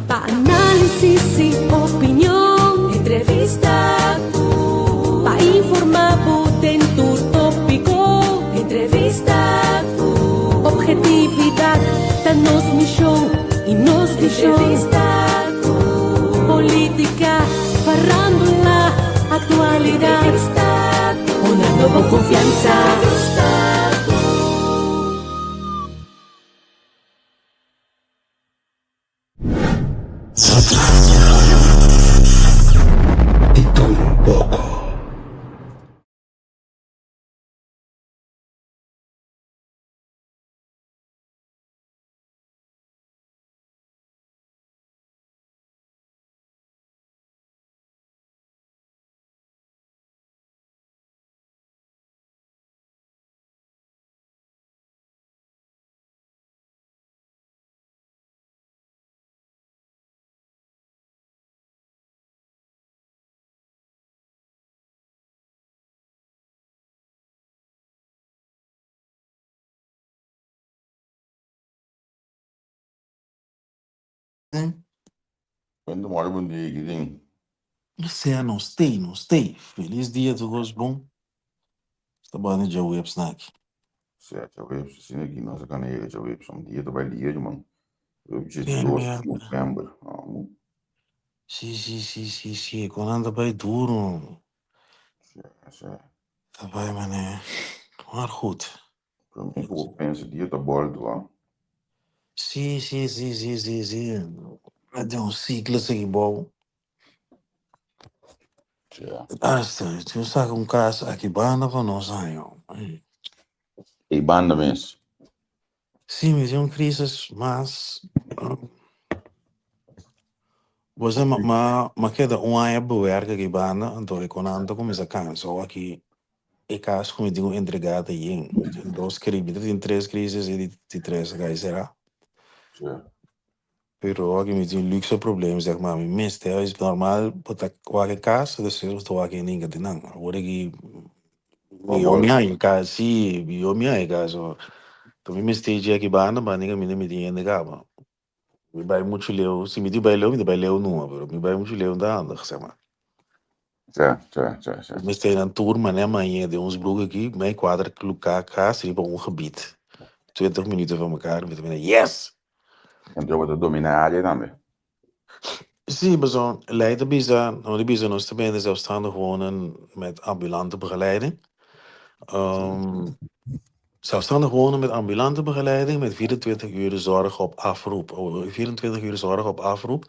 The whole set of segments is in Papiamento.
Pa análisis y opinion. Entrevista cu. Pa informa bo den tur tópico. Entrevista cu. Objetividad ta nos misión y nos visión. Entrevista cu. Política, farándula, actualidad. Entrevista cu. Una nueva confianza. Entrevista cu. Di tur un poko. Cuenta mori bon dia ki tin. Sea nos tei, nos tei. Felis dia tur kos bon. Sta banda djaweps na aki. Sea djaweps, asina aki nos a kana yega djaweps. Un dia ta bai lier man. Dje dos di november. Amo. Si, si, si, si, si. Kon nan ta bai duro. Sea, sea. Ta bai mane. Maar goed. Prome ku bo pensa dia ta boltu a. Si, si, si, si, si, si. A den un siklo sigui bou. Ja. Asta, tin saka un kas aki banda pa nos año. Ei banda mes. Si, mi tin un crisis mas. Bo sa, ma, ma, ma keda un aña bewerk aki banda, anto e konan ta kuminsá kansa. Aki E kas ku mi tin ku entregá ta yen. Mi tin dos kri, mi ta tin tres krisis i di tres a kai será. Pero aki mi tin luxe probleem zeg maar, mi mester is normal bo ta wak e kas despues bo ta wak e ninga di nan. Awor aki mi yo mi haña e kas, si mi yo mi haña e kas. To mi mester dje aki banda, banda mi kaminda mi tin hende kaba. Mi bai muchu leu, si mi tin bai leu mi ta bai leu numa, pero mi bai muchu leu no ta handig zeg maar. Ja, ja, ja, ja. Mi stay nan tur mané mañe den ons broek aki, mei kuater luka kas riba un gebied. 20 minuten van mekaar, mi ta bini yes! Anto bo ta domina e área tambe? Sí, pasobra lei ta bisa, no ta bisa nos ta bende zelfstandig wonen met ambulante begeleiding. Zelfstandig wonen met ambulante begeleiding met 24 uur zorg op afroep. 24 uur zorg op afroep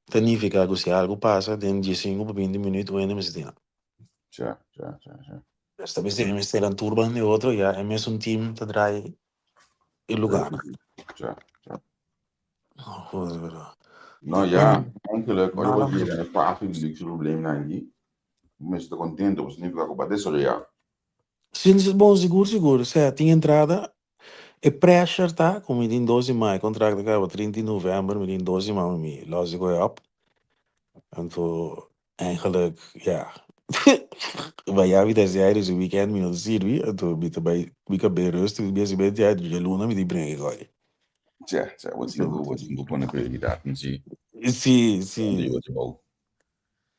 ta nifica cu si algo pasa den diesinco pa binti minuut un hende mester tin nan. Ja, ja, ja, ja. Dus ta mester mester nan tur banda di otro ya e mesun team ta draai e lugarnan. Ja, ja. Goed, pero. No, ja, eindelijk, ora bo yega na e fase di luxe problemnan aki, bo mester ta contento, bo significa cu bo a desaroya. Sinds bon sigur sigur, sea tin entrada, e pressure ta ku mi tin dos siman, e contract a kaba 30 di november, mi tin dos siman pa mi los di koe op. Anto eigenlijk ya, bai mi ta hasi aire su weekend mi no ta sirbi, anto mi ta bai mi kab'é rustig mi hasi benti aire djaluna mi tin bringa e koe. Tja, tja, bo tin ku bo tin ku pone prioridadnan si. Si, si.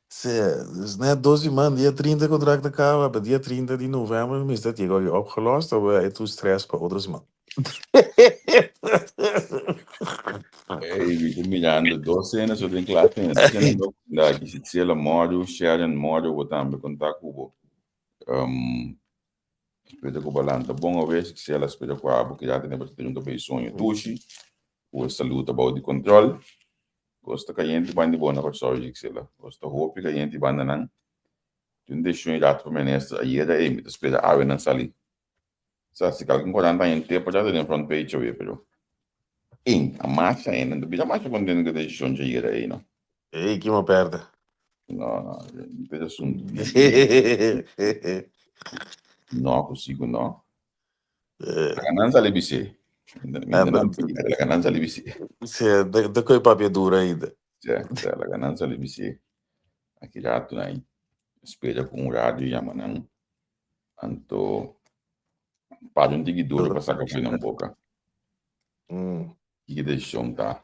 Sí, dus net dos siman, dia 30 contract ta caba, pa dia 30 di november mi mester tin algo opgelost, of e tur stress pa otro siman. Ey, mi ta mirando dos cena so den klas cena, dos cena no da ki si Tsela Moru, Sharon Moru bo tambe konta ku bo. Um, spera ku bo lanta bon awe, si Tsela spera ku abo ki ya tene bo ta junta bay soño dushi, ku e salud ta bou di control. Kos ta kayente banda di bo na Kòrsou, Gisela. Kos ta hopi kayente banda nan. Tin un desishon i rato pa minister ayera ei mi ta spera awe nan sali. Sa si kalkun 40 aña te por ta den front page awe pero ein a masha ein nan ta bira masha kontento ku e desishon dje ayera ei no. Ei, ki mo perde? No, no, mi ta asuntu di no ku si ku no. Laga nan sali bis'é. Laga nan sali bis'é. Sí, de koe papia dura ainda. Sí, sí, laga nan sali bis'é. Aki rato nan spera ku un radio yama nan. Anto para un tiki duro pa saka for nan boka. Kiko desishon ta?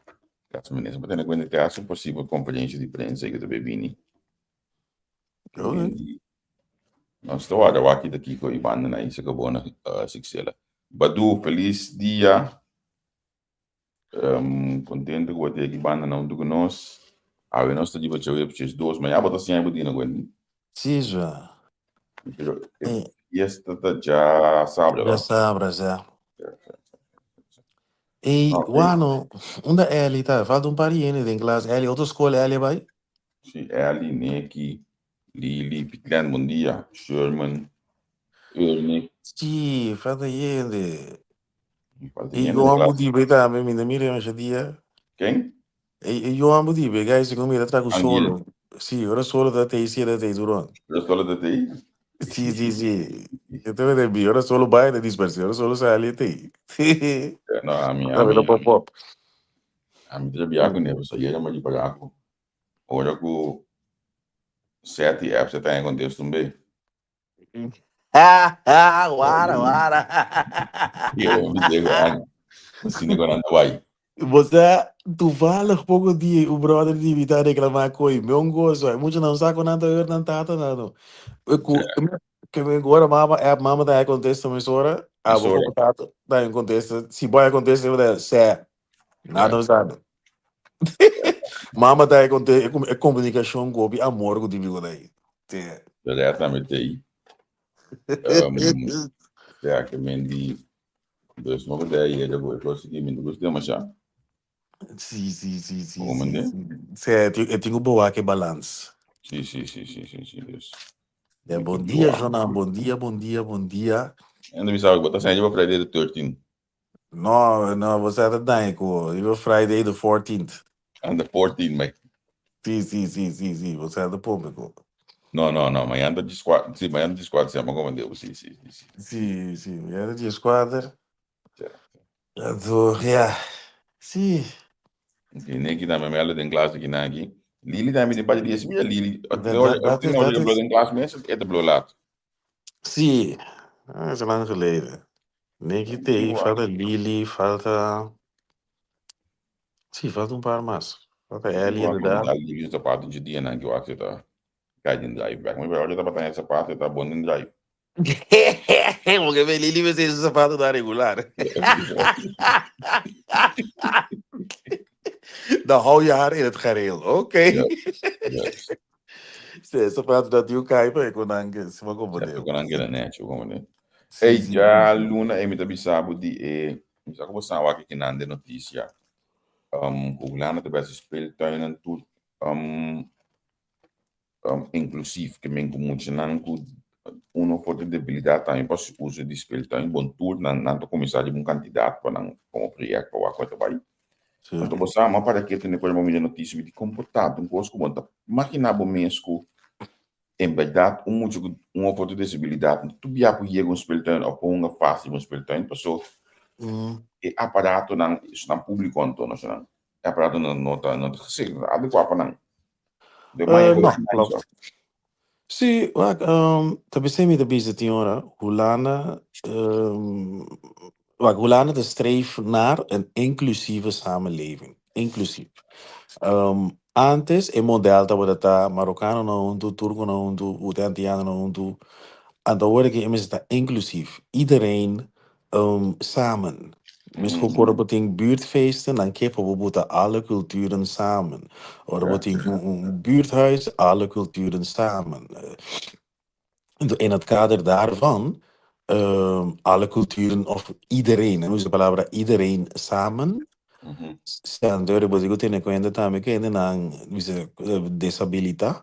Las minister pa tene cuenta te hace un posible conferencia di prensa que ta bay bini. Okay. Nos ta warda wak kita kiko y banda na isa gabona uh, Sixela. Badu, feliz dia. Um, contento ku bo aki banda na hunto ku nos. Awe nos ta riba txeu ep dos, ma ya bo ta siña bo dina Wendy. Sí, João. Pero e Eh, fiesta ta ja sabra, já no? sabra, já. Ei, Ok. wano, unda Eli ta? Falta un par di hende den klas. Eli, otro skol Eli bai? Sí, Eli, Neki, Lili, Pitlen, bon dia. Sherman, Ernie. Sí, falta hende. Falta E hende den Johan klas. Budibe tambe, mi no mira masha dia. Ken? E, e Johan Budibe, guys, si mira trago Anguila. solo. Sí, ora solo ta tei, sí, ta tei duron. Pero solo ta tei? Sí, sí, sí. Yo te voy a ora solo bai ta dispersi, ora solo sali tei. No, ami, A ver, ami, pop, pop. ami ta bia ku ne, so yera ma di para ku. Ora ku seti app se ta en contexto un be. Wara, wara. Yo mi digo, asina ku nan ta bai. Bo sa, toevallig poko dia un brother di mi ta reclamá koe mi un gozo. Hay mucho nan sa ku nan ta hoor nan tata nan no. Ku ke mi ora mama app mama ta contesta mi sora, abo Mesora. como tata ta contesta. Si boy contesta mi ta sê. Nada sabe. Mama ta contesta e comunicacion ku hopi amor ku tipi ku dai. Te. Diretamente ei. Ja, ke men di dus mo de aí eu vou conseguir me gusta demasiado. Sí, sí, sí, sí, Como sí, de? sí. Sí, eu tenho boa que balance. Sí, dus. Ja, bom dia, Jonan. Bom dia, bom dia, bom dia. En dan zou ik wat zijn je Friday the 13th. No, no, você tá dando, eu Friday the 14th. And the 14th, mate. Sí, sí, sí, sí, sí, você tá público. No, no, no, mañana ta 14, sí, mañana 14, se llama como Deus, sí, sí, sí, sí. Sí, sí, mañana 14. Ja. Anto, ja. Sí. Ok, neki tambe mi ala den klas aki na aki. Lili tambe tin parti di ese mira Lili. Dat is, dat is. Den klas mes, e ta blo laat. Sí, ah, is lang geleden. Neki T, falta Lili, falta... Sí, falta un paar mas. Falta Ellie, inderdaad. Lili sapato de dia nan que eu acho que tá cai den drive back. Maar ahora tá batendo sapato, tá bom den drive. Porque me Lili me su zapato da regular. Dan hou je haar in het gareel. Oké. Yes. Sí, sapato dat you kai pa kon dan se ma como Ja, deu. kon ang net, como ne. Hey, ja luna e mi ta bisabu di e mi sa como sa wa ki kinan de noticia. Hulanda ta best speeltuinen toe inclusief ke men ku muchanan ku un of otro debilidad tambe pa uso di speeltuin. Bon tur nan nan ta kuminsá riba un kantidat pa nan komo project pa wak ku ta bai. Anto bo sa, ma para ke tene ku mi notisia mi di kon por ta un kos ku bo ta imaginá bo mes ku en bèrdat un mucha ku un of otro desibilidat no tur bia por yega un speeltuin òf por hunga fásil un speeltuin paso e aparatonan esnan públiko anto no esnan e aparatonan no ta no ta geschikt no ta adekuá pa nan. De Uh, no, klopt. Sí, wak, ta pensei mi ta bisa tin ora, Hulanda, wak, Hulanda ta streef naar een inclusieve samenleving. Inclusief. Antes e model tabata ta Marokanonan huntu, Turkonan huntu, Antianonan huntu. Anto awor aki e mester ta inclusief. Iedereen samen. Mesco ora bo tin buurtfeesten, dan ke pa bo buta alle culturen samen. Ora bo tin un buurthuis, alle culturen samen. In het kader daarvan, alle culturen of iedereen, en usa de palabra iedereen samen, staan door bo digo tene cuenta tambe ku hendenan bisa desabilitá.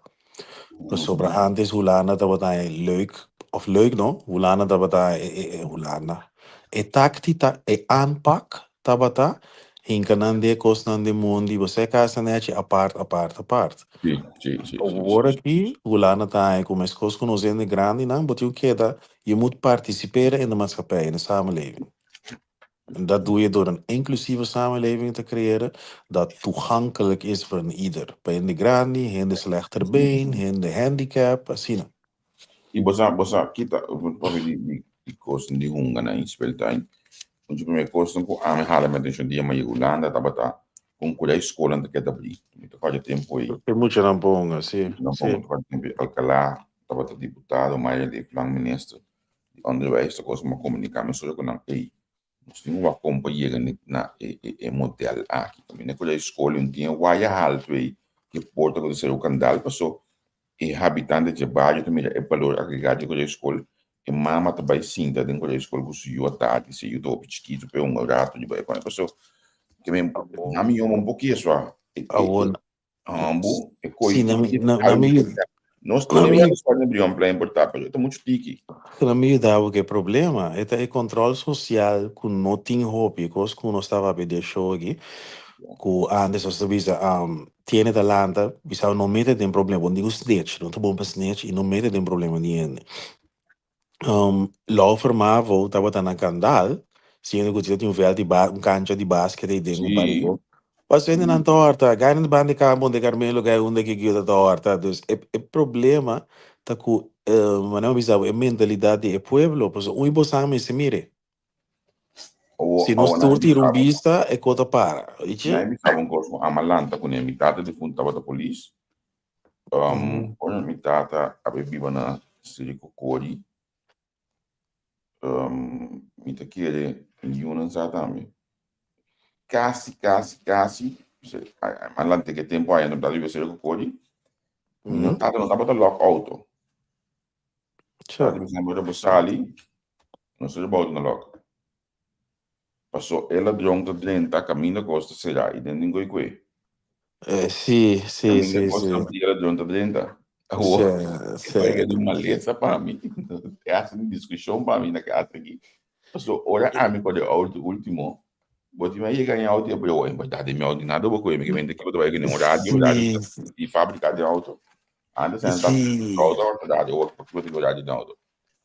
Pasobra antes Hulanda tabata leuk, of leuk no, Hulanda tabata e, e, e Hulanda. E táctica, e aanpak tabata hinka nan de kosnan den mondi, bo sa e kasnan hechi apart, apart, apart. Awor aki Hulanda ta ku meskos ku nos hende grandinan, bo tin ku keda, je moet participeren in de maatschappij, in de samenleving. En dat doe je door een inclusieve samenleving te creëren dat toegankelijk is voor een ieder. Pa hende grandi, hende slechter been, hende handicap, asina. I bo sa, bo sa, kita, papia di, di, di kosnan di hunga na in speeltuin. Un di promé kosnan ku ami hala mi atenshon dia mi a yega Hulanda tabata. Kon ku e skolnan ta keda abrí. Mi ta kòrda e tempu ei. E muchanan ponga, si. Muchanan ponga, mi ta kòrda e tempu ei. Alcalá tabata diputado, Mayra Leeflang minister di onderwijs ta kos ku mi a komuniká mesora ku nan, ey, nos tin un wak kon pa yega na e modèl aki. Kaminda ku e skol un tin e waya haltu ei ku e porta ku ta sera ku kandal paso e habitante dje bario ta mira e balor agregá dje kore skol, e mama ta bai sinta den kore skol ku su yu atardi, si e yu ta hopi chikitu p'e un rato di bai kone. Paso ke men na mi yoma un poki eswa e Awor hambu e koi si na mi na na mi nos tin e wèl skol na Brionplein por ta pero e ta muchu tiki. Na mi yuda bo ku e problema e ta e control social ku no tin hopi kos ku nos ta papia di e show aki ku antes nos ta bisa Tiene ta lanta, bisa no mete den problema, bon digo snitch, no ta bon pa snitch y no mete den problema di hende. Laufer Mavo tabata na Kandal, siendo cu tin un veld di ba, un cancha di basket ey den un paribo. Paso hende nan ta horta, gai nan banda di campo Monte Carmelo, gai unda ki ki ta horta. Dus e, e problema ta cu, manera mi bisa bo, e mentalidad di e pueblo, pasobra un y bosan mester mire. Si nos tur tira un bista, e ko ta para. Oichi? Nan e bisaba un kos ku ama lanta kuné. Mi tata difuntu tabata polis. Ora mi tata a bai biba na Seri Kokori, mi ta kere mi yunan sa tambe. Kasi, kasi, kasi, a lanta ke tempu aya no tabata biba Seri Kokori, mi tata no tabata lòk outo. Sure. Tata bisa mi ora bo sali, no sali bo auto na lòk. Paso e ladron ta drenta kaminda kos ta será i den tin koi kue. Eh, sí, sí, Kaminda sí, kos sí. ta abrí e ladron ta drenta. Awor, Sí, e koi sí. di malesa pa mi. E hasi un diskushon pa mi na kas aki. Paso ora ami kore auto ultimo, bo tin a yega en auto i a bira, en berdad den mi auto nada bo koe, mi ke mente ki bo ta bai ku un radio, radio Sí, di fabrika den auto. Antes nan ta sí. auto radio, awor por kibo tin radio den auto.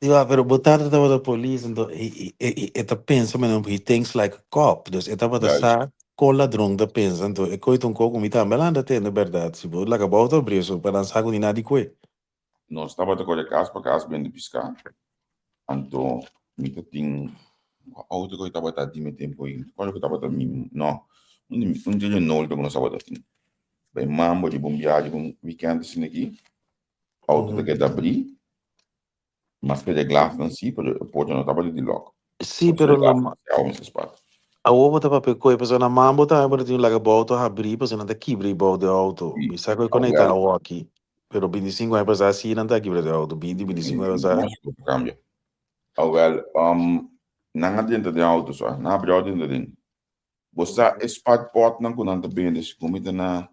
Sí, wa, pero bo tata tabata polis, entonces e, e, e, e ta pensa manera he thinks like a cop. Dus e tabata Juist. sa kon ladron ta pensa. Entonces e koe ta un koko mi tambe a lanta tende berdad. Si bo laga bo auto abri eso pa nan sa ku ni nadi koe. Nos tabata kore kas pa kas bende piská. Anto mi ta tin kua auto ku tabata di mi tempu ei? Kua ku tabata mi no un di un di Renault ku nos tabata tin. Bai mambo riba un biahe riba un weekend asina aki, auto ta keda abrí, mas p'e glasnan si, pero e porta no tabata di lòk. Sí, pero na ma. Awor bo ta papia koe, pasobra na mambo tambe bo ta tin laga bo auto habrí, pasobra nan ta kibra e bou di auto. Mi sa koe konekta awor aki, pero bintisinko aña pasá sí nan ta kibra di auto, binti, bintisinko aña pasá. Kambia. Awel, nan a drenta den auto so, nan a habri auto drenta den. Bo sa e spatpotnan ku nan ta bende, segun mi ta na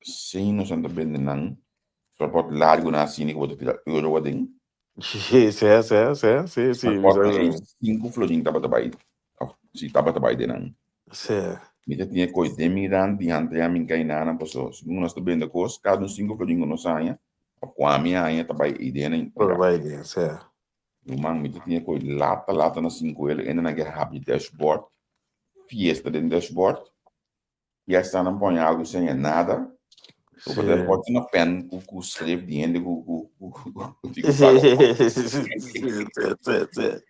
Senos nan ta bende nan, spatpot largu nan asina ku bo ta tira euro aden. Sí, sí, sí, sí, sí, mi sa Spatpotnan ei sinku florin tabata bai, òf si tabata bai den nan. Sí. Mi ta tin e koi den mi rand di hante ya mi nkai nan paso segun ku nos ta bende kos, kada un sinku florin ku nos haña, òf ku ami haña ta bai ei den nan. Por bai den, sí. Ruman, mi ta tin e koi lata lata na sinkuela, enda nan ke habri dashboard, fiesta den dashboard, fiesta nan pone algu sin e nada, Bo Sí. dashboard tin una pen ku ku schrift di hende ku ku ku ku tin ku paga. Sí, sí, sí, sí.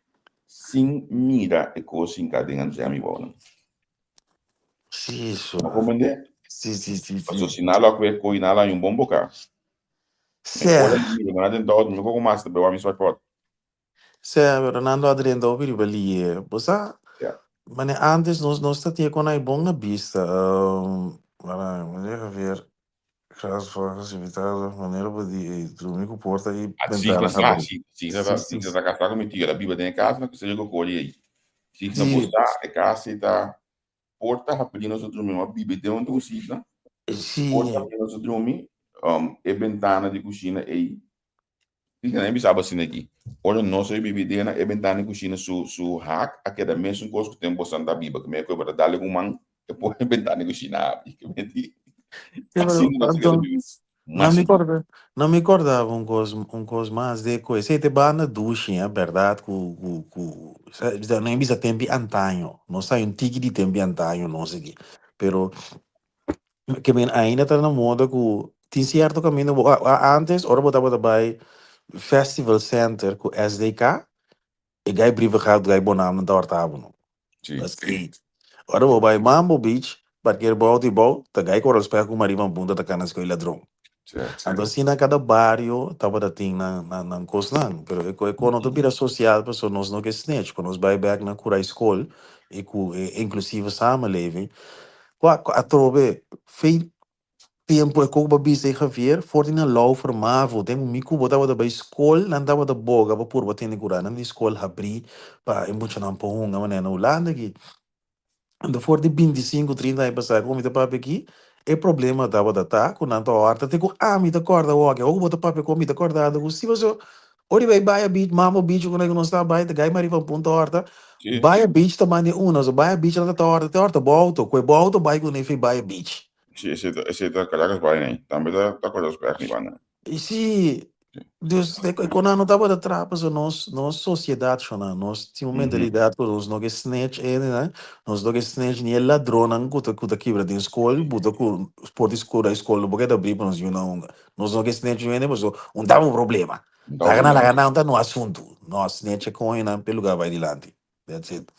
Sin mira e kos sin ka den anto mi bou nan. Sí, so. Bo comprende? Sí, sí, sí, Paso sí. si nan lo kwe koi nan lo haña un bon boka. Sí. Ora mi mira, mi na den mi koko mas ta bewa mi swatpot. Sí, pero nan lo a drenta hopi riba liye. Bo sa, Ja. mane antes nos nos ta tin kon ai bon na bista. Um, para, deja ver. Grasvogels invitado, manera bo di ei drumi ku porta i Ah, sí, bentana sa, habrí. sí, sí, sa, Sí, sí, sí. sa kasá ku mi tio, el a biba den e kas, na kusé ku kori ei. Sí, na bo Sí. sa, e kas ei ta porta habrí nos a drumi, nos a biba den un kushina, Sí. porta habrí nos a drumi, um, e bentana di kushina ei, Fija, nan bisa bo asina aki, ora nos a bibi den e bentana di kushina su su hak a keda mesun kos ku tempu boso a biba, ku mei ku bo ta dal un man e por e bentana di kushina habri, ke mei di asina nos a keda bibi. No mi korda, no mi kordaba un kos, un kos mas de ku esei te banda dushi, eh, bèrdat ku ku ku sa no bisa tempi antaño, nos ta un tiki di tempi antaño nos aki, pero ke men ainda ta na moda ku tin sierto kaminda bo antes ora bo tabata bai Festival Center ku SDK e gai brievengaat gai bo naam nan ta horta bo no. Sí. That's great. Ora bo bai Mambo Beach. parkeer bo auto bou, ta gai kora spek ku Marie van Punta ta kana skoy ladron. Anto asina kada bario tabata tin nan nan nan kosnan, pero e ko e ko no ta bira sosial pasobra nos no ke snitch, ku nos bai bek na kura skol i ku e inclusieve samenleving. Kua atrobe fei Tempu e kok bo bisa e Javier, for di nan lou fermavo, tempu mi ku bo tabata bai skol, nan tabata boga pa purba tene kura nan di skol habrí pa e muchanan por hunga manera na Hulanda aki. Anto for di bintisinku, trinta aña pasá ku mi ta papia aki, e problema tabata ta ku nan ta hòrta te ku ami ta kòrda awor, awor ku bo ta papia ku mi ta kòrdando ku si pasobra ora di bai Baia Beach, Mambo Beach ku nos ta bai ta gai Marie van Punta hòrta, Baia Beach ta manda e una, so Baia Beach nan ta hòrta te hòrta bo outo, ku e bo outo bai kuné fi Baia Beach. Sí, esei ta, esei ta Caracas bai nei. Tambe ta, ta Caracas bai ni banda. Sí, dus e e kona no tabata traha pasobra nos nos sosiedat shona, nos tin un mentalidat ku nos no ke snitch hende, nos no ke snitch ni e ladronnan ku ta ku ta kibra den skol, buta ku por di skol skol no por keda abrí pa nos yunan hunga. Nos no ke snitch hende pasobra un ta un problema. Un ta un Laga nan problema. laga nan ta no asuntu. No, snitch e koñonan p'e lugar bai dilanti. That's it.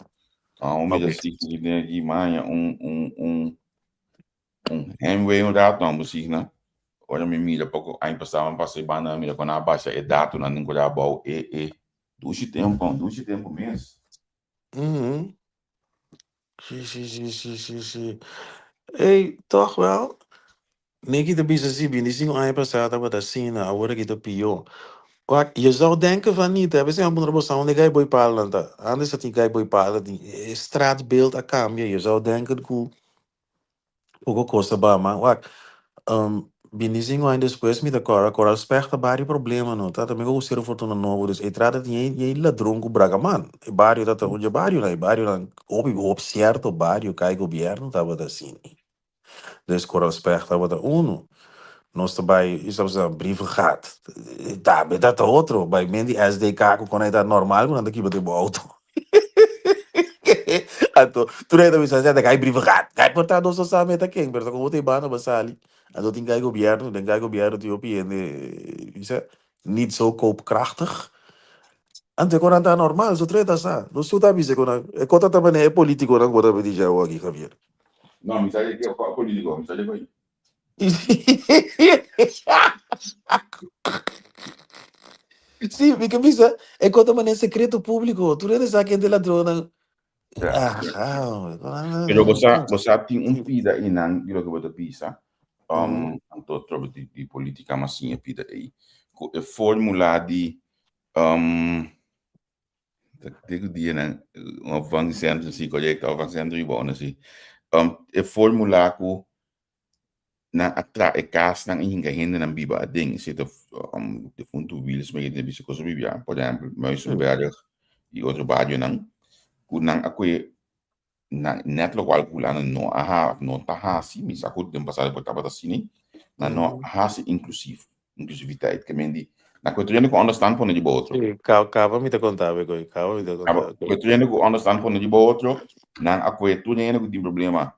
Ah, un mira si si den aki maña un un un un heimwee un rato nan musigna. Ora mi mira poko aña pasá mi pasa e banda mi mira kon nan a basha e datonan den kura abou e e dushi tempu dushi tempu mes. Mhm. Sí, sí, sí, sí, sí, sí. Ey, toch wel. Nicky ta bisa si, 25 aña pasá tabata asina, awor aki ta pió. Wak, je zou denken van niet, hè. Besei puntra bo sa unda e gai boi palanan ta. Antes ta tin gai boi pala, tin e straatbeeld a cambia, je zou denken ku poko kos ta baha, ma wak, 25 aña despues mi ta kòrda, Coral Specht ta bario problema no, ta tambe ku Cerro Fortuna Nobo, dus e trata tin e ladron ku bragaman. E bario ta ta un dje barionan, e barionan hopi hopi sierto bario kai gobierno tabata asina. Dus Coral Specht tabata unu. Nos ta bai, i sa bisa, Brievengat. Tambe ta ta otro. Bai men di SDK ku kon e ta normal ku nan ta kiba den bo auto. Anto, tur hende ta bisa, ta kai Brievengat. Kai por ta nos no sa meta ken, pero ta komo ta e banda bo sali. Anto tin kai gobierno, den kai gobierno tin hopi hende, bisa, niet zo koopkrachtig. Anto e konan ta normal, so tur hende ta sa. Nos tur ta bisa e konan, e kota ta manera e politikonan ku bo ta bisa awor aki, Javier. No, mi sa di ke politico, mi sa di koi. Sí, mi ke bisa, e kota manera sekreto públiko. Tur hende sa ken ta e ladronnan. Ja. Aha, Pero bo sa, bo sa tin un pida einan di loke bo ta bisa. Anto trobe di, di politica mas siña pida ei. Ku e formula di Te ku dianan un opvangcentrum si korekto opvangcentrum i bon si. E formula ku nan a traha e kasnan i hinka hendenan biba aden esei ta defuntu Wiels mi a bisa kos biba por ehempel Muizenberg i otro barionan ku nan a kohe nan net lokual ku Hulanda no a ha no ta hasi, mi sa ku den pasado por tabata asina, nan no a hasi inklusief, inklusiviteit, ke men di nan ku e tur hende ku onderstand pone riba otro. Sí, kaba mi ta konta bo koe, kaba mi ta konta Kaba, ku e tur hende ku onderstand pone riba otro, nan a kohe tur hende ku tin problema,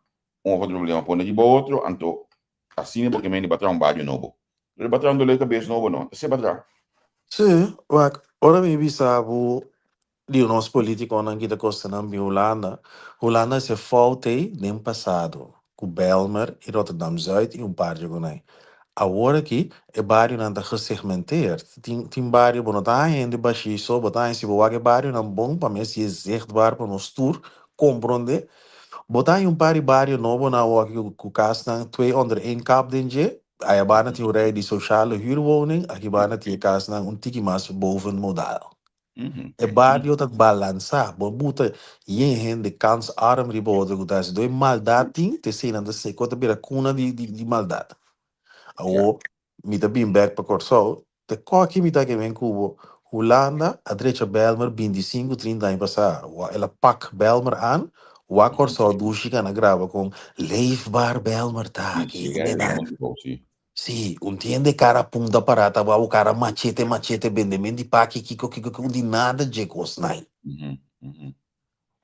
un of otro problema pone riba otro, anto asina bo ke men di ba traha un bario nobo. Pero ba traha un dolor di kabes nobo no, ta se ba traha. Sí, wak, ora mi bisa bo Di nos politiconan ki ta costa nan bin Hulanda, Hulanda haci e fout ey den pasado cu Bijlmer y Rotterdam Zuid y un par dje cu nan. Awor aki e barionan ta gesegmenteerd. Tin tin bario bo no ta haña hende bashí so, bo ta haña si bo wak e barionan bon pa mes si e zichtbaar pa nos tur compronde. Bo ta haña un par di bario nobo nan awor aki cu casnan twee onder één kap den dje. Aya banda tin un rij di sociale huurwoning, aki banda tin e casnan un tiki mas boven modaal. E bario ta balansá. Bo buta yen hende kansarm riba otro ku ta hasi. Dor e maldat tin, te eseinan ta seko ta bira kuna di di maldat. Awor mi ta bin bèk pa Kòrsou, te kòki mi ta ke men ku bo, Hulanda a drecha Bijlmer 25, 30 aña pasá. Wak el a pak Bijlmer aan, wak Kòrsou dushi kana graba kon leefbaar Bijlmer ta aki. Sí, un tiende cara punta pará ta wou cara machete machete bendemen di paki kiko kiko kiko di nada dje kos nai.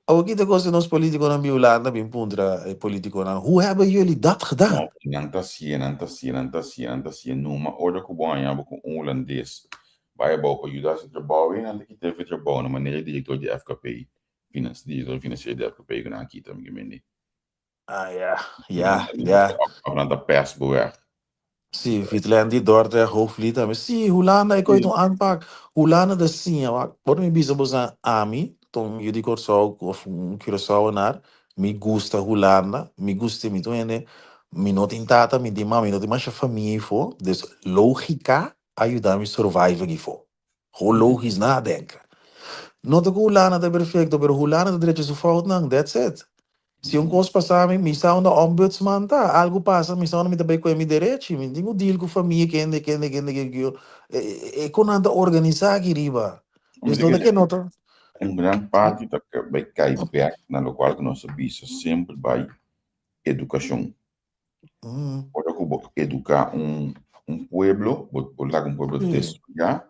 Awor kita kos di nos politiconan bin Hulanda bin puntra e politiconan hoe hebben jullie dat gedaan? No, nan ta hacié, nan ta hacié, nan ta hacié, nan ta hacié. Numa ora ku bo haña bo ku un hulandes bai abou pa yuda hasi trabou ei, nan ta kita e trabou na manera e direktor di FKP, director financiero di FKP ku nan a kita, mi ke mende. Ah, ya, ya, ya. Of nan ta pest bo weg. Sí, Vitland di Dordrecht, Hoogvliet tambe. Sí, Hulanda e koe un aanpak. Hulanda ta siña wak. Ora mi bisa boso ami, ta un yu di Kòrsou of un Curaçaoenaar, mi gusta Hulanda, mi gusta mi tur hende, mi no tin tata, mi tin mama, mi no tin masha famia eyfo, dus logika a yuda mi survive akifo. Gewoon logisch nadenken. No ta ku Hulanda ta perfecto, pero Hulanda ta drecha su foutnan, that's it. Si un kos pasa mi, mi sa unda ombudsman ta. Algu pasa, mi sa unda mi ta bai kohe mi derechi. Mi tin ku deal ku famia kende, kende, kende, kende, kende. E kon nan ta organisa aki riba. Dus no ta ke no ta. Un gran parti ta bai kai bek na lokual ku nos a bisa semper bai edukashon. Ora ku bo eduká un un pueblo, bo bo laga un pueblo desaroyá,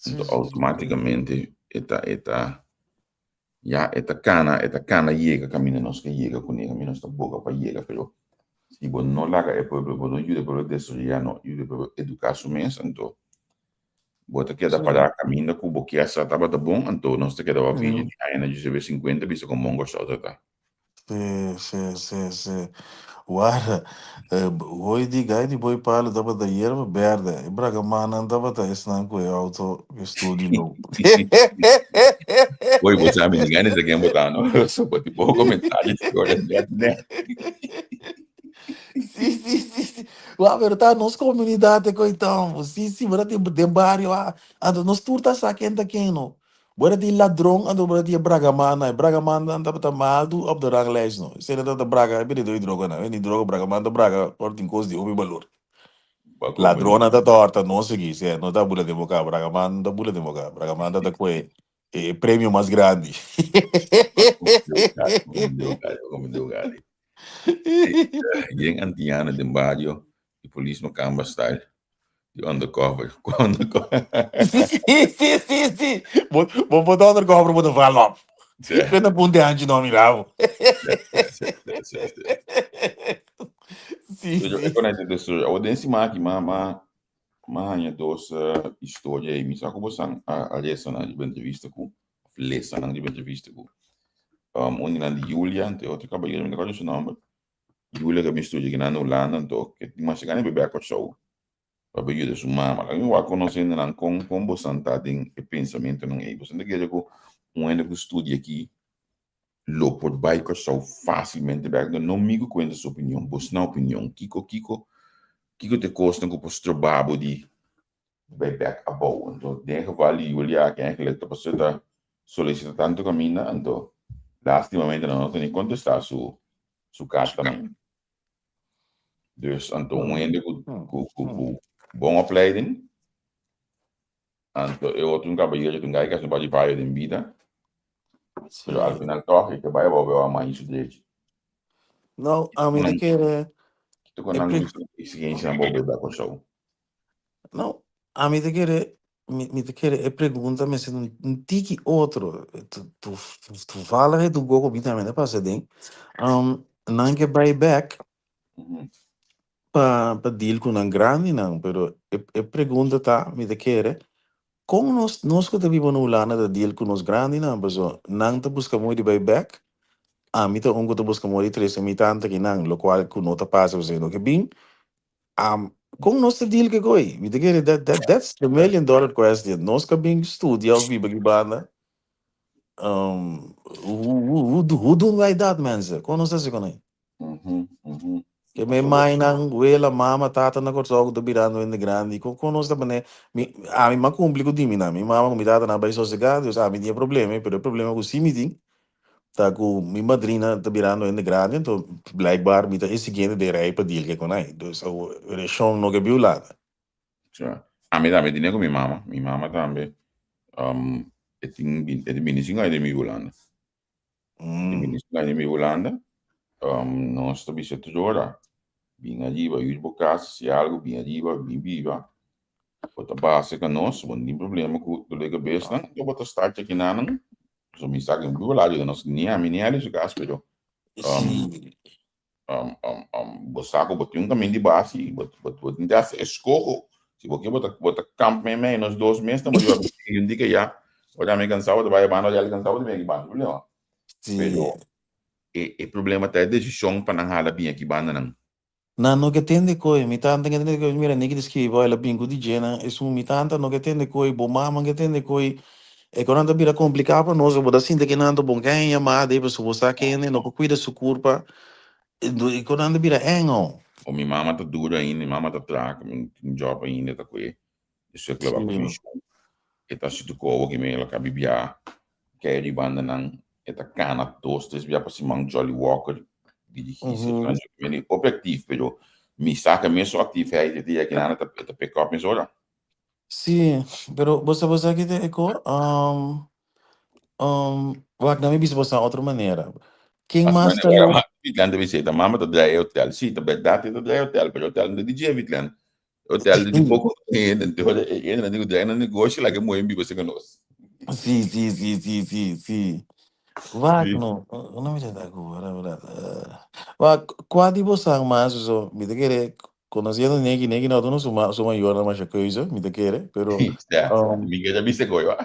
anto outomátikamente e ta e ta ya e ta kana e ta kana yega kaminda nos ke yega kuné, kaminda nos ta boga pa yega, pero si bo no laga e pueblo, bo no yuda e pueblo desaroyá, no yuda e pueblo eduká su mes, anto bo ta keda pará kaminda ku bo kier sa tabata bon, anto nos ta keda wak bini di aña na djusebe sinkuenta bisa kon bon Kòrsou ta ta. Sí, sí, sí, sí. Warda, hoy di gai di boi palo tabata yerba berde. E bragamannan tabata esnan ku e auto ku e studio nou. Oye, bo sa mi ni gana sa ken bo ta, no? So bo tin poko komentario si ora net net. Sí, sí, sí, sí. Wak, pero ta nos komunidat e koitan. Sí, sí, bo ta tin den bario, ah. Anto nos tur ta sa ken ta ken, no. Bo ta tin ladron anto bo ta tin e bragamannan. E bragamannan tabata maldu op de ranglijst no. Esei nan tabata braga e bendedor di droganan. Bendedor di droga bragaman ta braga ora tin kos di hopi balor. Ladronnan ta tòrta nos aki. Sea no ta bula den boka. Bragaman no ta bula den boka. Bragaman ta ta kohe e premio mas grandi. Yen antiano den bario di polis makamba style. Di undercover. Ku undercover. Sí, sí, sí, sí. Bo, bo bo ta undercover, bo ta val op. Sí. Ken ta punta hanchi no mira bo. Sí, sí, sí, sí. Sí, Pero sí. e konekte de story. Awo den siman aki ma ma ma haña dos eh, historia ei. Mi sa ku bosan a, a lesa nan riba entrevista ku, of lesa nan riba entrevista ku. Um, un di nan di Julia, ante otro kabayero, mi no kòrda su nòmber. Julia ke bin studia kinan na Hulanda anto ke tin masha gana di bai bek Kòrsou pa bai yuda su mama. Laga mi wak konosé hendenan kon kon bosan ta den e pensamentonan ei. Bosan ta kere ku un hende ku studia aki lo por bai Kòrsou fásilmente bek? No mi ku kuenta su opinion, bosnan opinion. Kiko kiko kiko ta e kosnan ku por stroba bo di bai bek abou. Anto den e geval di Julia aki eigenlijk ta pasobra ta solicita tanto caminda anto lastimamente nan no ta ni contesta su su carta men. Dus anto un hende cu cu cu cu bon opleiding anto e otro un caballero un guy cu a haci un par di fallo den bida pero al final toch e ke bai abou beo a maña su drechi. No, ami ta kere Kiko nan exigencia nan bo bai bek Kòrsou? No, ami ta kere, mi, mi ta kere e pregunta mester un, un tiki otro. Toevallig e tu gogo mi tambe ta pasa den. Um, nan ke bai bek pa, pa deal ku nan grandinan, pero e, e pregunta ta, mi ta kere, kon nos, nos ku ta biba na Hulanda ta deal ku nos grandinan? Paso nan ta buska mooi di bai bek, ami ta un ku ta buska mooi di trese mi tanta kinan, lokual ku no ta pasa pasobra no ke bin. Um, kon nos ta deal ke koi? Mi ta kere that, that, that's the million dollar question. Nos ka bin studia of biba ki banda. Um, hoe, hoe, hoe, hoe doen wij dat, mensen? Kon nos hasi kon Mhm, mhm. Ke me mainan, wela, mama, tata na Kòrsou ku ta birando hende grandi. Kon, kon nos ta pone? Mi, ami m'a kumpli ku di mi nan. Mi mama ku mi tata nan bai sosegá, dus ami tin e problema, pero e problema ku si mi tin, Ta ku mi madrina ta birando hende grandi, anto blijkbaar mi ta e siguiente den rij pa deal ke kon ai. Dus awo relashon no ke biu lata. Sa. Ami tambe tine ku mi mama. Mi mama tambe um, e tin e tin 25 aña den mi Hulanda. Tin 25 aña den mi Hulanda. Um, nos ta bisa tur ora, bin ariba, yur bo kas, si algu, bin ariba, bin biba. Bo ta base ka nos, bo no tin problema ku dolor di kabesnan, anto bo ta start chekinanan. So mi sa que mi la ayuda nos ni a mi ni a su cas pero um, Sí. um, um, um, bo sa ku bo tin un kamin di base bo bo bo tin te hace escojo si bo ke bo ta bo ta kamp mee mee nos dos mes ta bo lleva un dika ya ora mi cansado bo ta bai banda ora cansado bo ta bini aki banda problema Sí. pero. E e problema ta e desishon pa nan hala bin aki banda nan. Nan no ke tende koe, mi tanta ke tende koe, mira Nicky ta skibi bo, el a bin ku DJ nan, esun mi tanta no ke tende koe, bo mama ke tende koe, e konan ta bira kompliká pa nos, bo ta sinti ke nan ta bon ke a yamada ei pasobra bo sa kende no por kuida su kurpa, e konan ta bira eng oh. O mi mama ta duro ainda, mi mama ta traha, mi tin job ainda ta koe, Despues ku el a bai ku penshon, e ta hasi tur kobo ki mi el a kabi bia kei di banda nan, e ta kana dos tres bia pa siman Jolly Walker dirigí se mi hopi aktif pero mi sa ku e mesun aktifheit e dia kinan e ta pick up mesora. Sí, pero bo sa bo sa ki ta e ko? Wak nan mi bisa bo sa otro manera. Ken mas ta lo. Vitland ta bisa e ta mama ta drai e hotel. Sí, ta bèrdat e ta drai e hotel, pero e hotel no ta di dje Vitland. Hotel di poko hende, anto e hendenan tin ku drai nan negoshi laga e muhé biba serka nos. Sí, sí, sí, sí, sí, sí. Wak no, no mi ta ku ora ora. Wak, kua di bosan mas so mi ta kere konosiendo Neki, Neki no ta su ma su mayornan masha keuze, mi ta kere, pero Ja, mi ke ta bisa koe wa.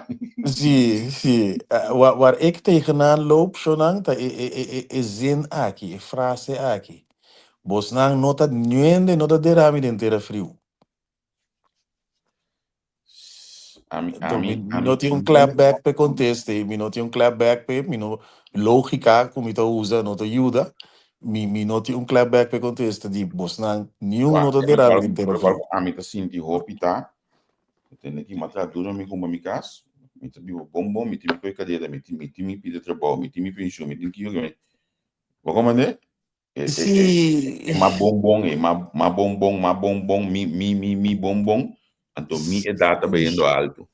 Sí, sí. Waar waar ik tegenaan loop, shonan, ta e e e e zin aki, e frase aki. Bosnan no ta nuende no ta derami den tera friu. Ami, Enton, ami, mi, mi ami, no tin un clapback p'e conteste, mi no tin un clapback p'e, mi no, logica cu mi ta usa no ta yuda, mi, mi no tin un clapback p'e contesta di bosnan niun Wak, no ta e derami locual, den tera locual friu. cu ami ta sinti hopi ta, mi tende ki matra duro mi cumba mi cas, mi ta biba bon bon, mi tin mi koe cadera, mi tin, mi tin mi pida trabao, mi tin mi pensioen, mi tin kico, bo comprende? E, e, Sí. e, e ma bonbon, e ma, ma bonbon, ma bonbon, mi, mi, mi, mi bonbon. Anto mi edad ta bayendo alto.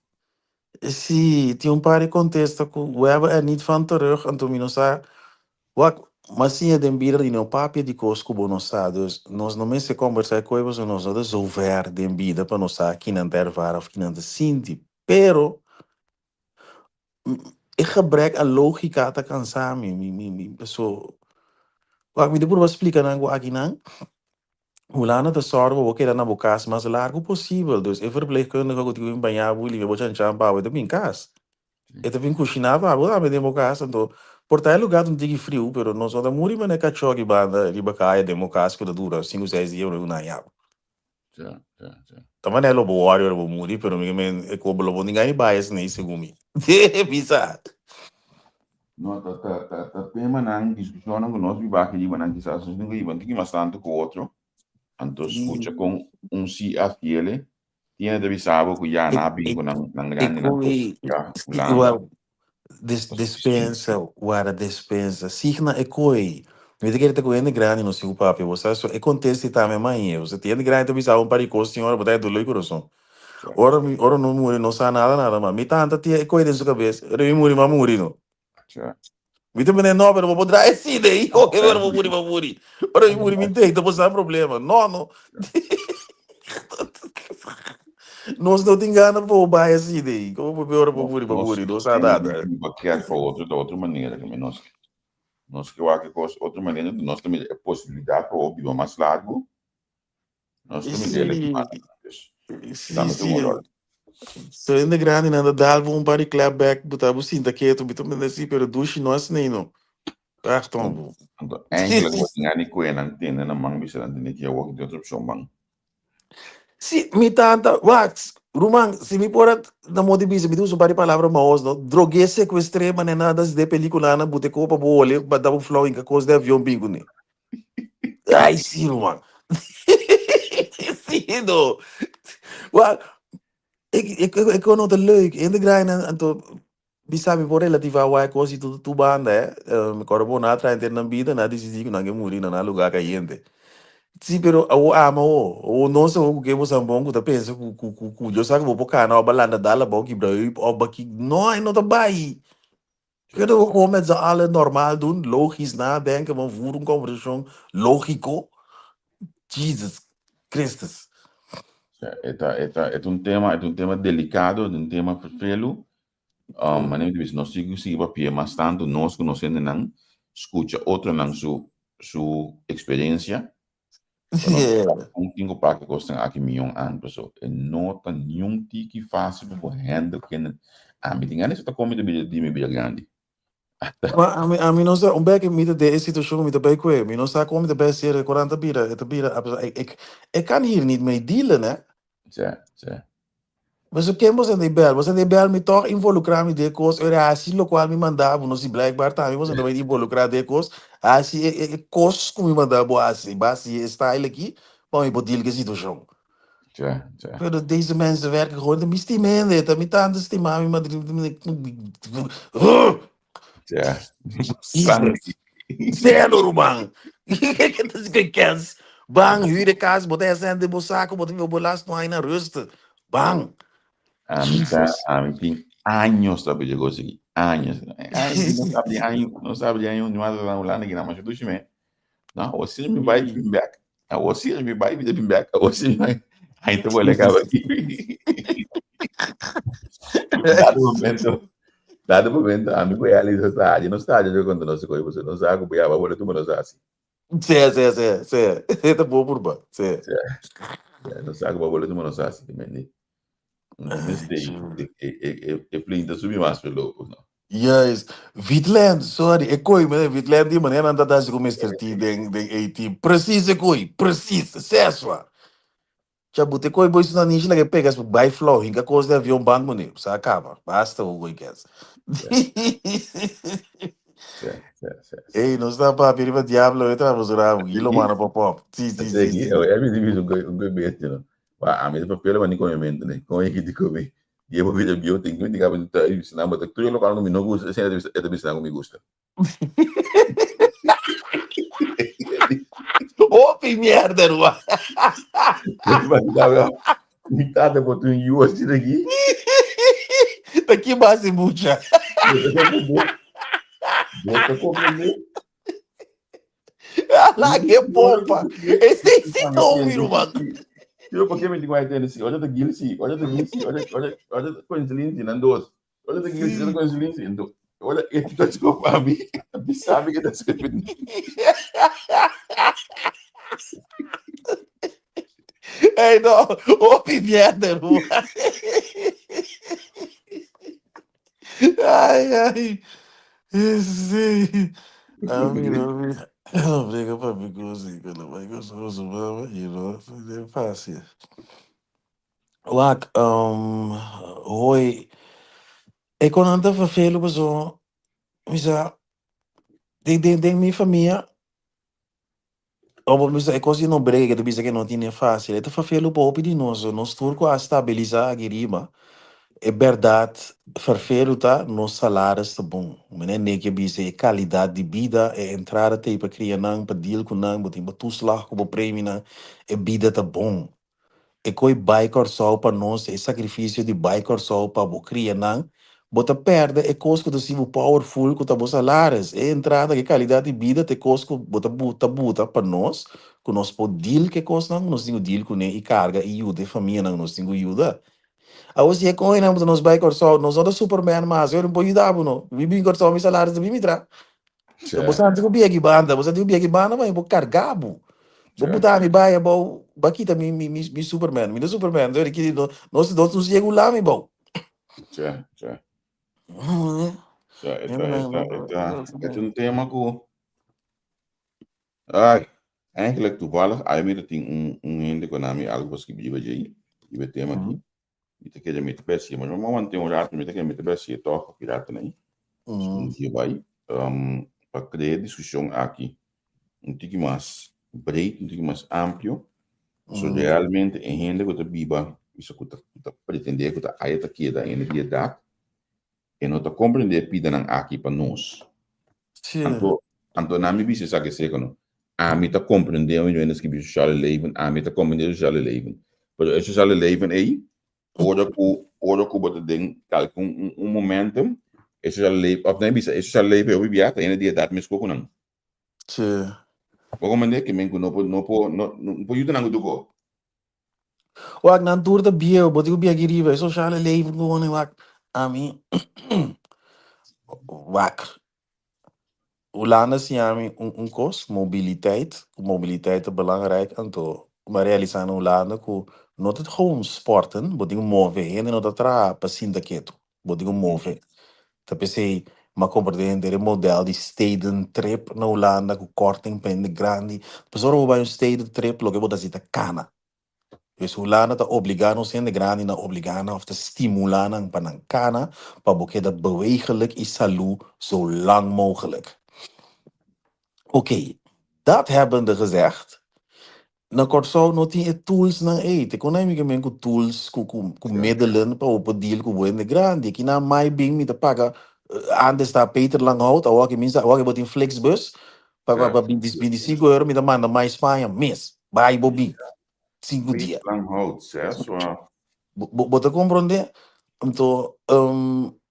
Sí, tin un par di contesta cu we hebben er niet van terug, anto mi no sa wak, m'a siña den bida di no papia di cos cu bo no sa, dus nos no mester combersa e coe pasobra nos no ta zo ver den bida pa nos sa kinan ta ervara of kinan ta sinti, pero E gebrek a lógika ta kansa mi, mi, mi, mi, paso, wak mi ta purba splika nan ku akinan, Hulanda ta sòru pa bo keda na bo kas mas largu posibel, dus e verpleegkundige ku tin ku bin baña bo i limpia bo chanchan pa bo, e ta bin kas. E ta bin kushiná pa bo tambe den bo kas, anto por ta e lugá ta un tiki friu, pero nos no ta muri manera kachó aki banda riba kaya den bo kas ku ta dura sinku seis dia promé ku nan haña bo. Ja, ja, ja. Ta manera lo bo worry ora bo muri, pero mi men e ko lo bo ninga ni bai esnei segun mi. Bisa. No, ta, ta, ta, ta temanan, discusionnan ku nos biba aki riba nan kisas nos nunca hiba un tiki mas tantu ku otro. Anto skucha kon un si a fiele tiene ta bisa bo ku ya nan a bin ku nan nan E grandinan ku Costa Rica, Hulanda. Des, despensa, guarda despensa. Signa e koi. Mi ta kere ta ku hende grandi no sigu papia. Bo sa so e kontesti tambe mañe. Bo sa ti hende grandi ta bisa un par di kos tin ora bo ta dolo di kurason. Ora mi ora no muri no sa nada nada mas. Mi tanta tia e koi den su kabes. Ora mi muri m'a muri no. Mi ta mende no pero bo por draai así de ahí. Oke ora bo muri m'a muri. Ora mi muri mi tei ta por sa problema. No no. Nos no tin gana pa bo bai así de ahí. Como por ora bo muri bo muri no sa nada. Kier pa otro ta otro manera que nos nos ke wak e kos otro manera nos ta mira e posibilidad pa bo biba mas largo. Nos ta mira el Sí, dus sí, dame tu sí. rol. So hende grandi nan ta dal bo un par di clapback, bo ta bo sinta ketu, mi ta mende sí, pero dushi no asina no. Echt hombo. Anto enkele bo tin gana di kue nan tene nan man bisa nan tene ki awor ki tin otro opshon man. Sí, mi tanta, wak, ruman, si mi por a na modo di bisa, mi ta usa un par di palabra maos, no? Drogué, secuestré, manera nan ta den peliculanan, bute kopa bo hole, ba da bo flauw hinka kos den avion bin kuné. Ay, sí, ruman. Sí, no. Wak, ik, ik, ik, ik no ta leuk. Hende grandi, anto, Mi sa mi por relativa wak e kos di tur tur banda eh. Mi kòrda bo nan a traha henter nan bida, nan a disidí ku nan ke muri na nan lugá kayente. Sí, pero awor ama awor, awor nos awor ku ke bo sambon ku ta pensa ku ku ku ku Dios sa ku bo por kana òf ba landa dal abou kibra heup òf ba ki, no e no ta bai. Kunnen we gewoon met z'n allen normaal doen, logisch nadenken, we voeren een conversatie logico. Jesus Christus. Ja, e ta, e ta, e ta un tema, e ta un tema delicado, e ta un tema ferfelu. Um, manera mi ta bisa, nos tin ku sigui papia mas tantu nos ku nos hendenan skucha otronan su su eksperensia. Pa nos sa kon tin ku papia kosnan aki mion an paso e no ta niun tiki fásil pa bo handle kende. Ami tin gana esei ta komi ta bira di mi bira grandi. Ma ami, ami no sa, un bek mi ta den e situashon mi ta bai kue, mi no sa kon mi ta bai sera, koran ta bira, e ta bira, apesar, ik, ik, ik kan hier niet mee dealen, hè. Sè, sè. Boso ken boso ta bel? Boso ta bel mi tòg involukrá mi den e kos, ora hasi lokual mi manda bo, no si blijkbaar tambe boso ta bai involukrá den e kos, hasi e, e, e kos ku mi manda bo hasi, bo hasi e style aki pa mi por deal ku e situashon. Sè, sè. Pero deze mensen werken gewoon, ta mi stima hende, ta mi tanta stima mi, ma Ja. Jesus. Zero, ruman. Dat is geen kens. Bang, huur de kaas, bota e cent in bo saco, bota bo last no na rustig. Bang. Ami ta, Jesus. ami tin años ta pidi cos aki. Años. Ay, no sabi di año, no sabi di año, ni mas na Hulanda ki na mas dushi me. No, o si mi bai bin back. O si mi bai bin back. O si mi bai. Ay, te vuelve caba aquí. Dado momento, dado momento, ami ku Alice sa, yo no sa, yo cuando no se coge, pues no sa, ku ya va volver tu no sa así. Sí, sí, sí, sí. Ta bo purba. Sí. Sí. No sa ku va volver tu no sa así, me Mistake. E e e e plane ta subi mas loco, no. Juist. Witland, sorry, e koi, meneer Witland die meneer aan dat als ik Mr. T den den A-team. Precies e koi, precies, seswa. Cha bute koi boys na nishi like pegas bai flow, hinka kos de avion bank meneer. Sa acaba. Basta o koi kes. Sí, sí, sí, sí. Ey, no sta papi riba diablo, e tra basura, gilo mano pop pop. Sí, sí, sí, sí. E mi di un koi un koi bestia, no. Wa ami ta papel ma ni comimento ne. Con e di come. Llevo vida bio tin que diga ta bisna ma tu lo kan mi no gusta, ese e ta bisna mi gusta. Hopi mierda, rua. Mi tata bota un yu así de aquí. Ta ki base mucha. Bota comprender. Ala que pompa. Ese sí no, mi ruman. Yo por qué me digo ahí sí, olha ta gil sí, olha ta gil sí, olha olha olha coincidência nan dos. Olha ta gil sí, olha coincidência então. Olha, este tá desculpa a mim. Mi sabe que tá desculpa. Ey, no, hopi mierda, ruman. Ai, ai. Sí. A mi no, no brega pa mi così, quello vai con su su mama, you know, è facile. Wak, um, hoi, e kon anta vervelen paso, mi sa, den, den, den mi famia, O bo bisa e kos di no brega, ta bisa ke no tine fásil. E ta ferfelu pa hopi di nos. Nos tur ku a stabilisá aki riba, e bèrdat ferfelu ta nos salaris ta bon. Mene Nicky a bisa e kalidat di bida, e entrada t'ei pa kria nan, pa deal ku nan, bo tin bo toeslag ku bo preminan, e bida ta bon. E koi bai Kòrsou pa nos, e sakrifisio di bai Kòrsou pa bo kria nan, bo ta pèrdè e kos ku ta hasi bo powerful ku ta bo salaris, e entrada, e kalidat di bida ta e kos ku bo ta ta buta pa nos, ku nos por deal ku e kosnan ku nos tin ku deal kuné i karga i yuda e famianan ku nos tin ku yuda. Awor si e koinan bo ta nos bai Kòrsou, nos no ta superman mas, yo no por yuda bo no, mi bin Kòrsou mi salaris ta bin mi tra. So bo sa antes ku bia ki banda, bo sa antes ku bia ki banda ma bo karga bo. Bo buta mi bai abou, ba kita mi mi mi mi superman, mi no superman, so ki no nos nos nos yega un lami bou. Tja, tja. Tja, e ta e ta e ta e ta un tema ku ai, eigenlijk toevallig ai mi ta tin un un hende ku na mi algo pa skibi riba djei, riba e tema aki. Mi ta kere mi ta besi, ma mi wante un rato, mi ta kere mi ta besi e toch ki rato nei. Un dia bai, um, pa crea discusion aki un tiki mas breed, un tiki mas amplio. So realmente e hende ku ta biba, bisa ku ta, ku ta pretende ku ta aya ta keda hende di edad, e no ta comprende e pidanan aki pa nos. Sí. Anto, anto na mi bisa esaki seco no. Ami ta comprende un hende skibi sociale leven, ami ta comprende sociale leven. Pero e sociale leven ei, ora ku, ora ku bo ta den kalke un, un, un momentum, e sociale leven, of na mi bisa, e sociale leven ei hopi bia ta hende di edat mes ku nan. Sí. Bo comprende? Ke men ku no por, no por, no, no por yuda nan ku tur ko. Wak, nan tur ta bieu, bo tin ku bia aki riba, e sociale leven gewoon, wak, ami, wak, Hulanda siña mi un un kos, mobiliteit, ku mobiliteit ta belangrijk, anto mi a realisá na Hulanda ku no ta gewoon sporten, bo tin ku move, hende no ta traha pa sinta ketu, bo tin ku move. Ta p'esei. M'a komprendé henter e modèl di stedentrip na Hulanda ku kòrting pa hende grandi. Pasobra ora bo bai un stedentrip loke bo ta hasi ta kana. Pues Hulanda ta obligá nos hende grandi nan obligá nan òf ta stimulá nan pa nan kana pa bo keda bewegelijk i salú zo lang mogelijk. Oké, dat hebbende gezegd, na Kòrsou no tin e toolsnan ei. Te kon mi ke men ku tools, ku ku ku middelen pa bo por deal ku bo hende grandi. Aki nan mai bin mi ta paga, antes ta Peter Langhout, awor aki mi sa, awor aki bo tin Flixbus, pa pa pa 25 euro mi ta manda mai Spaña mes. Bai bo bin 5 dia. Peter Langhout, ses wa. Bo bo ta komprondé? Anto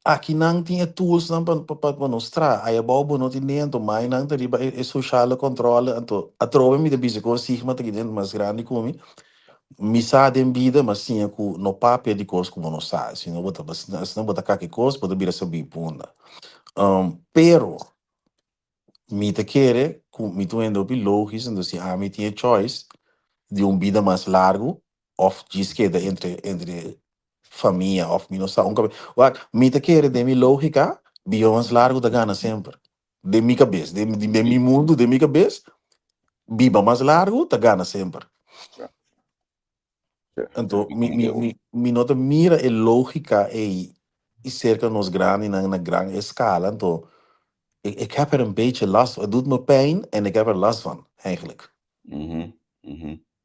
aki nan tin e toolsnan pa pa pa nos traha. Aya abou bo no tin den, anto mai nan ta riba e sociale controle. Anto atrobe mi ta bisa ku Sigma ta kiden mas grandi ku mi. Mi sa den bida, mi a siña ku no papia di kos ku bo no sa, sino bo ta asina bo ta kaki kos, bo ta bira sabí punda. Pero mi ta kere ku mi ta un hende hopi logis, anto si ami tin e choice di un bida mas largu of djis keda entre entre famia of mi no sa un kabe wak mi ta kere den mi logika biba mas largu ta gana semper den mi kabes den den mi mundu den mi kabes biba mas largu ta gana semper anto mi mi mi mi no ta mira e logika ei i serka nos grandinan na gran eskala anto ik ik heb er een beetje last het doet me pijn en ik heb er last van eigenlijk.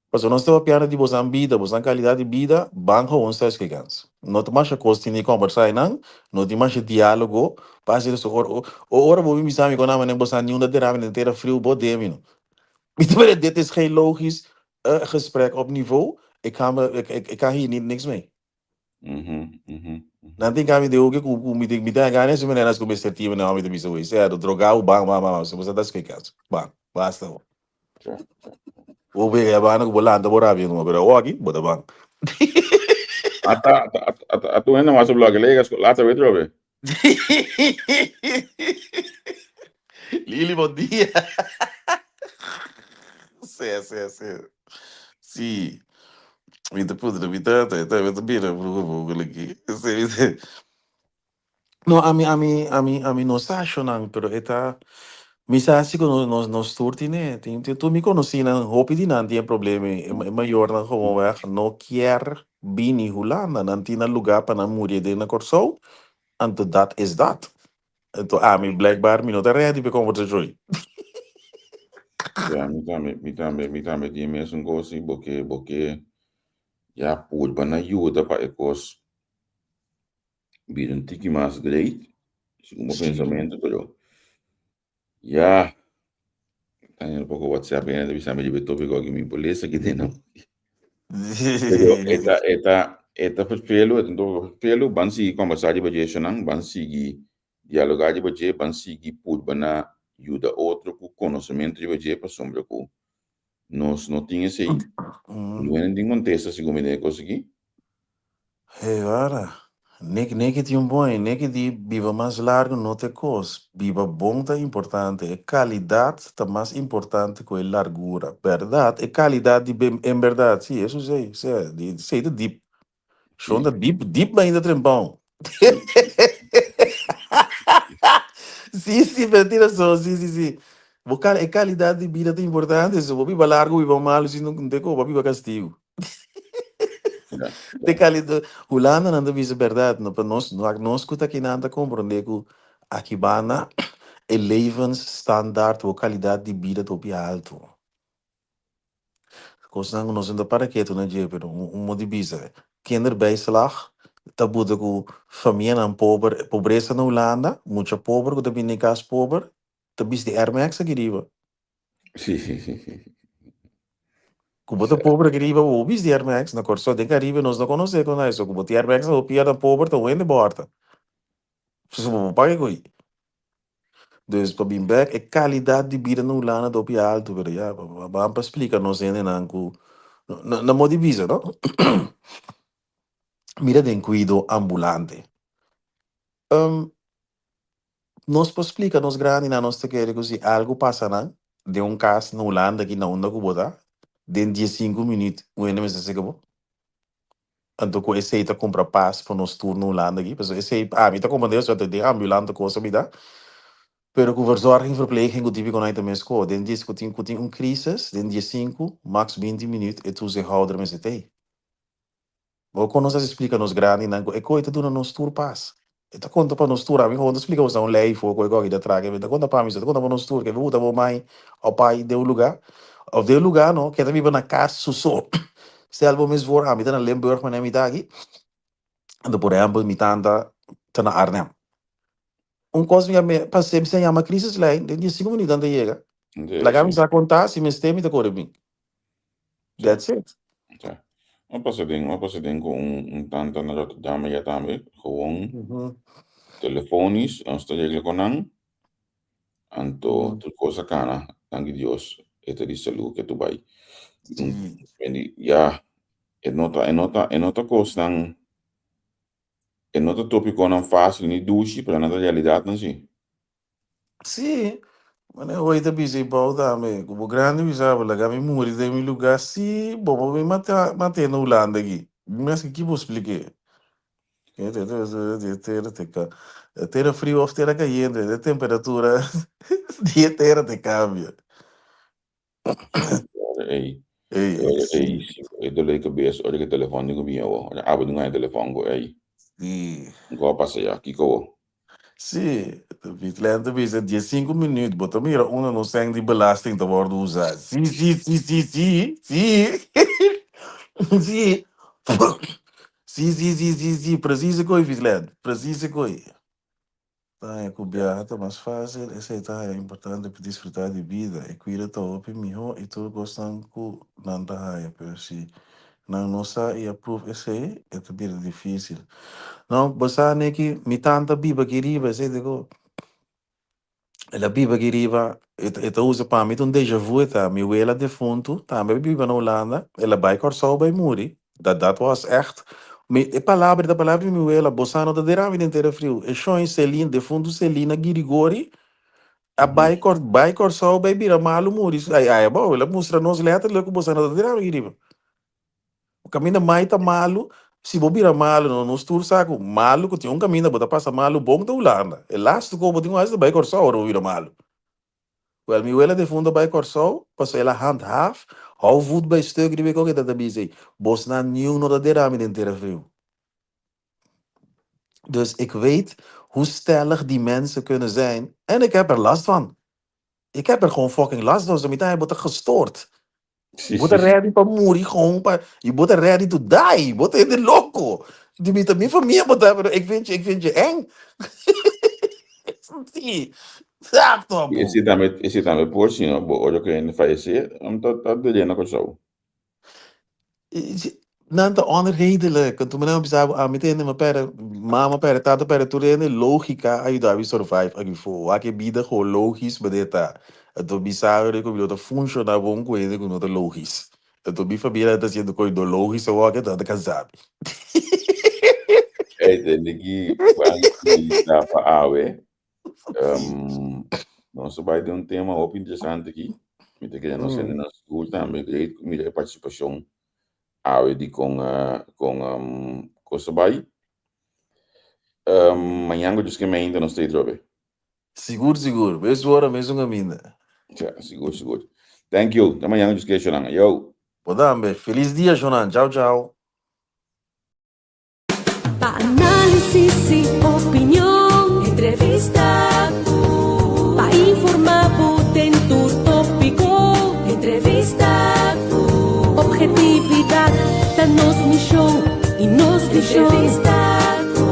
Pasobra nos ta papiando di bosan bida, bosan calidad di bida, ban gewoon stres ke gans. No ta masha cos tin di combersa einan, no tin masha dialogo pa haci eso. Ora ora bo bin bisa mi con nan bosan niun ta derami den tera friu, bo demi no. Mi ta mira dit is geen logisch gesprek op niveau, ik ga me ik ik kan hier niet niks mee. Nan tin kami de hoke ku ku mi mi ta gana ese manera ku mester tin mi ta bisa wey sea drogado ban ban ban ban boso ta spe kas ban basta bo. Bo bega ya bana ku bo lanta bo rabia numa pero awo aki bo ta ban. Ata ata ata ata un hende mas blog lega laatste weet robe. Lili bon dia. Sí, sí, sí. Sí. Mi ta pudra, mi ta, ta, ta, mi ta bira bruga vogel aki. Sí, mi ta. No, ami, ami, ami, ami no sa shonan, pero e ta, mi sa si ku nos, nos, nos tur tine, tin, tin, tur mi konosínan, hopi di nan tin e problema ei. E, e mayornan gewoonweg no kier bini Hulanda, nan tin nan lugá pa nan muri den na Kòrsou, anto dat is dat. Anto ami blijkbaar mi no ta ready pa e konversashon ei. Ja, mi tambe, mi tambe, mi tambe tin e mesun kos i bo ke, bo ke ya purba na yuda pa e kos bira un tiki mas great, segun bo pensamentu, pero Ya. Tanya un poco WhatsApp en ta bisa mi riba e tópiko aki mi por lesa aki den no. Pero e ta e ta e ta vervelu, e ta un tópiko vervelu, ban sigui kòmbersá riba dje eshonan, ban sigui dialogá riba dje, ban sigui purba na yuda otro ku konosementu riba dje pasobra ku nos no tin esei. Niun tin kontesta segun mi den e kos aki. Hey wara, Nick Nicky tin un bon, Nicky di biba mas largo no ta e cos, biba bon ta importante, e calidad ta mas importante cu e largura, berdad, e calidad di en berdad, si, eso si, si, esey ta diep, shon ta diep, diep mainta trempon. Si, si, pero tin razon, si, si, si. Bo cal, e calidad di bida ta importante, so bo biba largo, biba malo, si no, no te ko, bo biba castigo. De calidad, Hulanda nan ta bisa berdad, no pa nos, no, nos ku ta aki nan ta comprende ku aki banda e levensstandaard, bo calidad di bida ta hopi alto. Kosnan ku nos no ta para ketu na dje, pero un modo di bisa, kinderbijslag ta buta ku famianan pober, pobresa na Hulanda, mucha pober ku ta bini den kas pober, ta bisti Air Max aki riba. Ku bo ta pober aki riba, bo bisti Air Max. Na Kòrsou, den Karibe nos no konosé kon ta eso. Ku bo tin Air Max na bo pierna pober ta un hende bo hòrta. Pasobra bo por paga e ko'i. Dus pa bin bek e kalidat di bida na Hulanda ta hopi altu, pero ya, ban pa splika nos hendenan ku na modo di bisa no. Mira den kuido ambulante. Nos por splika nos grandinan nos ta kere ku si algu pasa nan den un kas na Hulanda aki na unda ku bo ta, den diesinku minüt un hende mester seka bo. Anto ku esei ta kumpra pas pa nos tur na Hulanda aki. Pasobra esei ami ta komprende esei ta den ambulante kos a bida. Pero ku verzorging, verpleging ku típiko nan ta mesko. Den dies ku tin ku tin un krisis den diesinku max 20 minuut e toezichthouder mester t'ei. Bo kon nos a splika nos grandinan ku e koi ta duna nos tur pas. E ta konta pa nos tur. Ami gewoon ta splika boso na un lei for ku e koki ta traha. E ta konta pa mi, ta konta pa nos tur. Ke bo buta bo mai o pai den un lugá òf den un lugá no, ke ta biba na kas su so. Stel bo mes voor, ami ta na Limburg manera mi ta aki. Anto por ehèmpel mi tanta ta na Arnhem. Un kos mi a pas'é, mi sa yama crisislijn, den 15 minüt nan ta yega. Laga mi sa kontá, si mester mi ta kore bin. That's it. Ja. A pasa den, a pasa den ku un, un tanta na Rotterdam ya tambe, gewoon telefonisch, nos ta regla con nan, anto tur cosa kana, danki Dios, e ta di salú ke tu bai. Ja, e no ta, e no ta, e no ta kosnan, e no ta tópikonan fásil ni dushi, pero nan ta realidatnan sí. Sí, manera hoy ta bisa y bou tambe, ku bo grandi bisa bo laga mi muri den mi lugá, sí, bo por bin mata mat'é na Hulanda aki. Maske ki bo splik'é. Tera te ka tera friu of tera kayente, e temperatura di e tera te kambia. Ey, ey, ey, e dolor di kabes ora ku e telefòn di ku bin awo, ora abo di un haña telefòn ku ey. Sí. Kiko a pasa ya? Kiko wo? Sí, Vitlen ta bisa 15 minuut, bo ta mira unda nos sèn di belasting ta wòrdu usá. Sí, sí, sí, sí, sí, sí. Sí. Sí, sí, sí, sí, sí, precies e koi, Vitlen, precies e koi. Ta haña ku biaha ta mas fásil, esei ta haña importante pa disfrutá di bida. E kuida ta hopi mihó i tur kosnan ku nan ta haña, pero si nan no sa i a pruf esei, e ta bira difísil. No, bo sa neki, mi tanta biba aki riba, esei ta ku. El a biba aki riba, e ta e ta usa pa mi ta un deja vu e ta. Mi wela defuntu tambe a biba na Hulanda, el a bai Kòrsou bai muri. Dat dat was echt mi e palabra ta palabra di mi wela, bo sa no ta dera mi den tera friu. E shon Celine, defuntu Celina Girigori a bai Kòr bai Kòrsou bai bira malu muri. Ai ai abou, el a mustra nos letterlijk ku bo sa no ta dera mi aki riba. Kaminda mai ta malu, si bo bira malu no, nos tur sa ku malu ku tin un kaminda bo ta pasa malu bon ta Hulanda. E lastu ku bo tin ku hasi ta bai Kòrsou ora bo bira malu. Wèl mi wela defuntu a bai Kòrsou pasobra el a handhaaf, hou voet bij stuk riba e kok e ta ta bisa ei, bosnan niun no ta dera mi den tera friu. Dus ik weet hoe stellig die mensen kunnen zijn en ik heb er last van. Ik heb er gewoon fucking last van, so mi ta haña bo ta gestoord. Bo ta ready pa muri gewoon pa y bo ta ready to die. Bo ta hende loco. Di mi ta mi famia bo ta, pero ik vind je, ik vind je eng. Sí. Exacto, Y bo. ese tambe, ese tambe por si no, bo ora ku hende fallecé, am ta ta dede na Kòrsou. Nan ta onredelijk. Anto mi nan bisa bo, ami ta hende mi a perde mama, perde tata, perde tur hende, logika a yuda mi survive aki fo. Wak e bida gewoon logisch manera ta. Anto mi sa ku mi no ta funciona bon ku hende ku no ta logisch. Anto mi familia ta haciendo koe no logisch awor, anto nan ta cansa mi. Ey, tende ki ban finalisa pa awe. Nos a bai den un tema hopi interesante aki. Mi ta kere nos hende nan sigur tambe great ku mira e partisipashon awe di kon kon kos a bai. Mañan ku Dios ke meinta nos ta ei trobe. Sigur sigur, mes ora mesun kaminda. Ja, sigur sigur. Thank you. Ta mañan ku Dios ke shonnan. Yo. Bo tambe. Felis dia shonnan. Chao chao. Pa análisis y opinion, entrevista cu. Pa informa bo den tur tópico, entrevista cu. Objetividad ta nos misión y nos visión. Entrevista cu.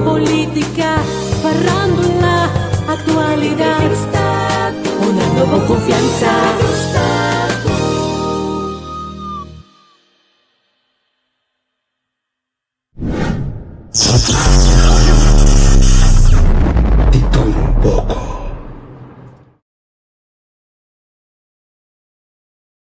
Política, farándula, actualidad. Entrevista cu. Honrando bo confianza. Entrevista cu.